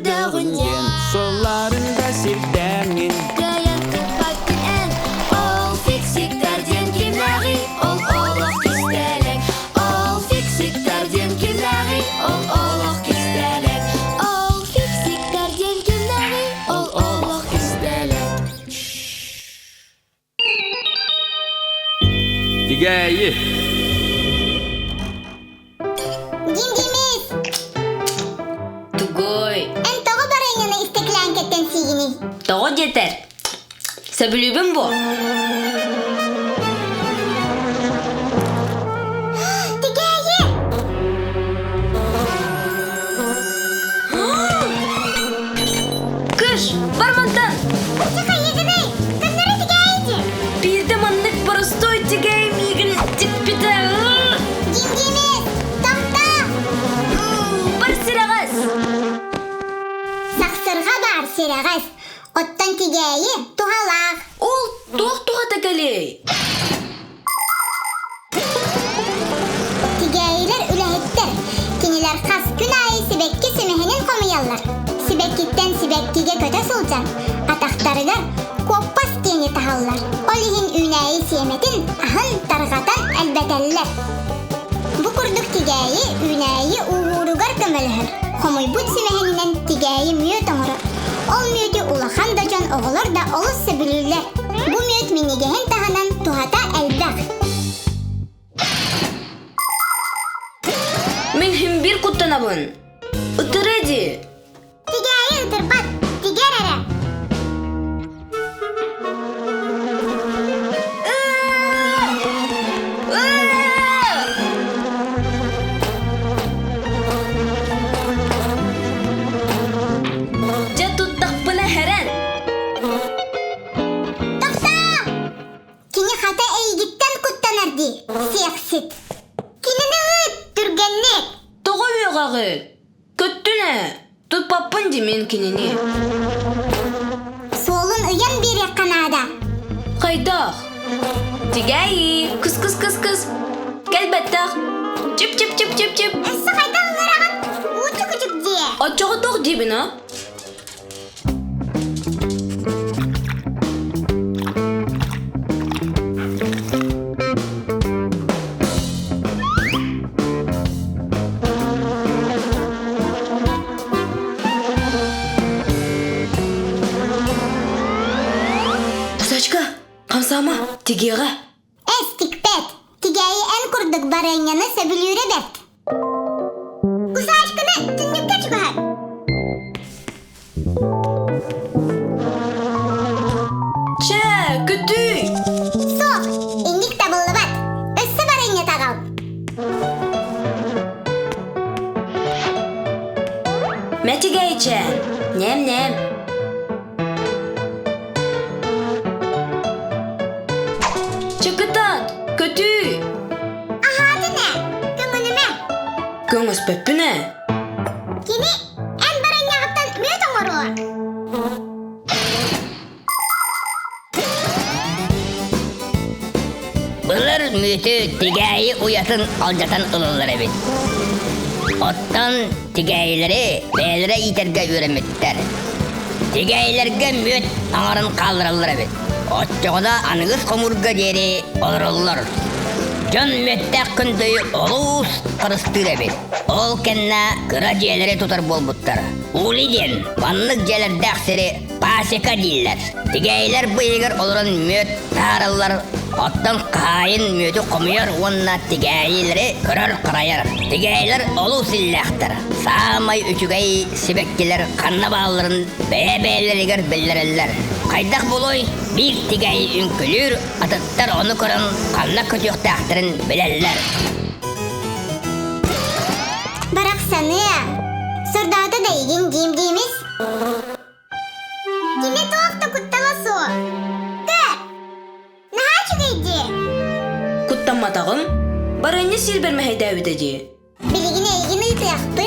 Көрдөҕүн диэн Суолларын да сирдээҥҥин Кыайан туппаккын эн Ол фиксиктэр диэн кимнээҕий Ол олох кистэлэҥ Ол фиксиктэр диэн кимнээҕий Ол олох кистэлэҥ Ол фиксиктэр диэн кимнээҕий Ол олох кистэлэҥ Тигээйи Дим-димис! Тугуй? Эн тоҕо барыанньаны истэклээҥкэттэн сиигиний? Тоҕо диэтэр? Сөбүлүүбүн буо. Тигээйи! Кыш, бар мантан! Тихо, Көннөрү тигээйи Биирдэ маннык боростуой тигээйи миигин тикпитэ. Дим-димис! Тохтоо! Бар сирэҕэс! Сахсырҕа баар сирэҕэс, оттон тигээйи туһалаах. Ол туох туһата кэлиэй? Тигээйилэр үлэһиттэр. Кинилэр хас күн аайы сибэкки сүмэһинин хомуйаллар. Сибэккиттэн сибэккигэ көтө сылдьан, атахтарыгар куоппас диэни таһаллар. Ол иһин үүнээйи сиэмэтин аһын тарҕатан элбэтэллэр. Бу курдук тигээйи үүнээйи ууһууругар көмөлөһөр. Хомуйбут сүмэһининэн тигээйи мүөт оҥорор. Ол мүөтү улахан да дьон оҕолор да олус сөбүлүүллэр. Бу мүөт минньигэһин таһынан туһата элбэх. Мин иһин биир куттанабын. Ытырыа дии. Тигээйи ытырбат, тигэр эрэ. Дьэ туттахпына хэрэн. Тохтоо! Кини хата эйигиттэн куттанар дии, сиэхсит. Кинини ыыт, түргэнник! Тоҕо үөҕэҕит? Көттүн ээ, туппаппын дии мин кинини. Суолун ыйан биэриэххэ наада. Хайдах? Тигээйи, кыс-кыс-кыс-кыс. Кэлбэттэх. Чип-чип-чип-чип-чип. Өссө хайдах ыҥыраҕын? Уучук-учук дьиэ. Оччоҕо туох диибин а? Кусачка, хамсаама, тигиэҕэ. Эс тикпэт, тигээйи эн курдук барыанньаны сөбүлүүрэ бэрт. Кусачканы түннүккэ чугаһат. Чэ, көтүй! Суох, инник табыллыбат. Өссө барыанньа таҕал. Мэтигэйчээн, нэм-нэм. Чыкытат, көтүй! Аһаатын ээ, көҥүлүмэ. Көҥөспөппүн ээ. Кини эн баранньаҕыттан мүөт оҥоруо. Былыр мүөтү тигээйи уйатын алдьатан ылаллар эбит. Оттон тигээйилэри бэйэлэрэ иитэргэ үөрэммиттэр. Тигээйилэргэ мүөт аҥарын хааллараллар эбит. Оччоҕуна аныгыс хомуурга диэри олороллор. Дьон мүөттээх көндөйү олус харыстыыр эбит. Ол кэннэ кыра дьиэлэри тутар буолбуттар. Ули диэн маннык дьиэлэрдээх сири пасека дииллэр. Тигээйилэр быыһыгар олорон мүөт таараллар, оттон хаһаайын мүөтү хомуйар уонна тигээйилэри көрөр-харайар. Тигээйилэр олус иллээхтэр. Саамай үчүгэй сибэккилэр ханна баалларын бэйэ-бэйэлэригэр биллэрэллэр. Хайдах буолуой, биир тигээйи үҥкүлүүр, атыттар ону көрөн ханна көтүөхтээхтэрин билэллэр. Барахсаныа, сордоото да игин диим диимис. Кини туох да куттала суох. Көр, наһаа үчүгэй дии. Куттамматаҕым, барыанньа сиирбэр мэһэйдээбитэ дии. Билигин эйигин ыытыахпыт.